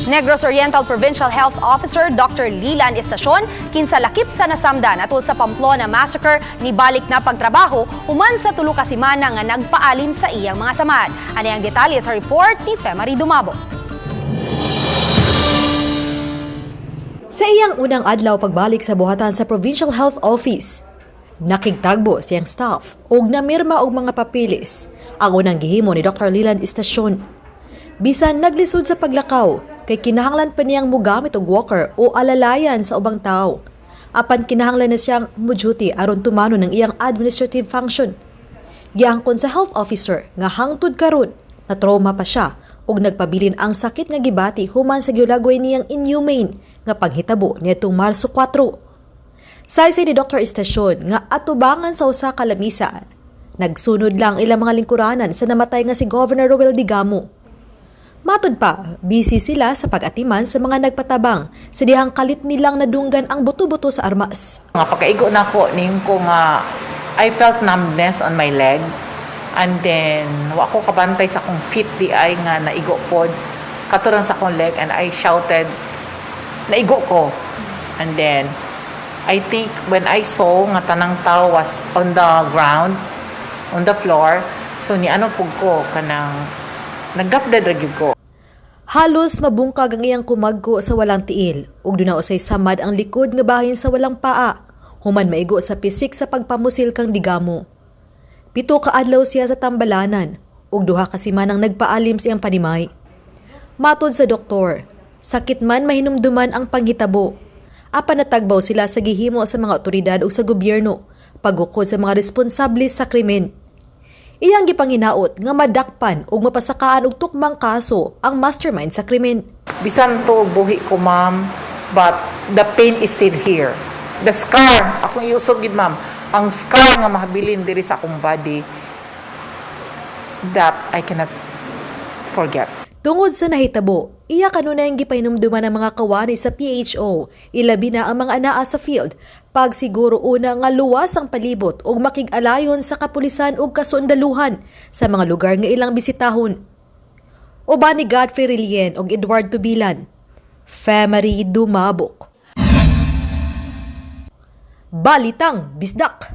Negros Oriental Provincial Health Officer Dr. Lilan Estacion, kinsa lakip sa nasamdan atul sa Pamplona Massacre, nibalik na pagtrabaho human sa 3 ka semana nga nagpaalim sa iyang mga samad. Ani ang detalye sa report ni Femary Dumabo. Sa iyang unang adlaw pagbalik sa buhatan sa Provincial Health Office, nakigtagbo siyang staff ug namirma og mga papeles. Ang unang gihimo ni Dr. Leland Istasyon. Bisan naglisod sa paglakaw, kay kinahanglan pa niyang mugamit og walker o alalayan sa ubang tao. Apan kinahanglan na siyang muduty aron tumanon ng iyang administrative function. Giangkon sa health officer nga hangtod karon na trauma pa siya ug nagpabilin ang sakit nga gibati human sa giulagway niyang inhumane nga panghitabo niadtong Marso 4. Saysay ni Dr. Istasyon nga atubangan sa usa ka lamisa. Nagsunod lang ilang mga lingkuranan sa namatay nga si Governor Roel Degamo. Matud pa, busy sila sa pag-atiman sa mga nagpatabang sa dihang kalit nilang nadunggan ang buto-buto sa armas. Nga pagkaigo na ko, niingon ko nga I felt numbness on my leg. And then, wa ko kabantay sa akong feet diay nga naigo pod. Kato sa akong leg and I shouted, "Naigo ko." And then, I think when I saw nga tanang tao was on the ground, on the floor, so ni ano pug ko, kanang nag-drop dead ra gyud ko. Halos mabungkag ang iyang kumagko sa walang tiil ug duna usay samad ang likod nga bahin sa walang paa human maigo sa pisik sa pagpamusil kang Digamo. 7 ka adlaw siya sa tambalanan ug 2 ka semanang nagpaalim sa iyang panimay. Matod sa doktor, sakit man mahinumduman ang panghitabo. Apan natagbaw sila sa gihimo sa mga otoridad ug sa gobyerno pagukod sa mga responsable sa krimen. Iyang gipanginaot nga madakpan ug mapasakaan og tukmang kaso ang mastermind sa krimen. Bisan to buhi ko, ma'am, but the pain is still here. The scar, akong iusog gid, ma'am, ang scar nga mahabilin diri sa akong body that I cannot forget. Tungod sa nahitabo, iya kanunayang gipahinumduman ang mga kawani sa PHO, ilabi na ang mga anaa sa field, pagsiguro una nga luwas ang palibot ug makig-alayon sa kapulisan ug kasundaluhan sa mga lugar nga ilang bisitahon. Uban ni Godfrey Relien ug Edward Tubilan, Femary Dumabok. Balitang Bisdak.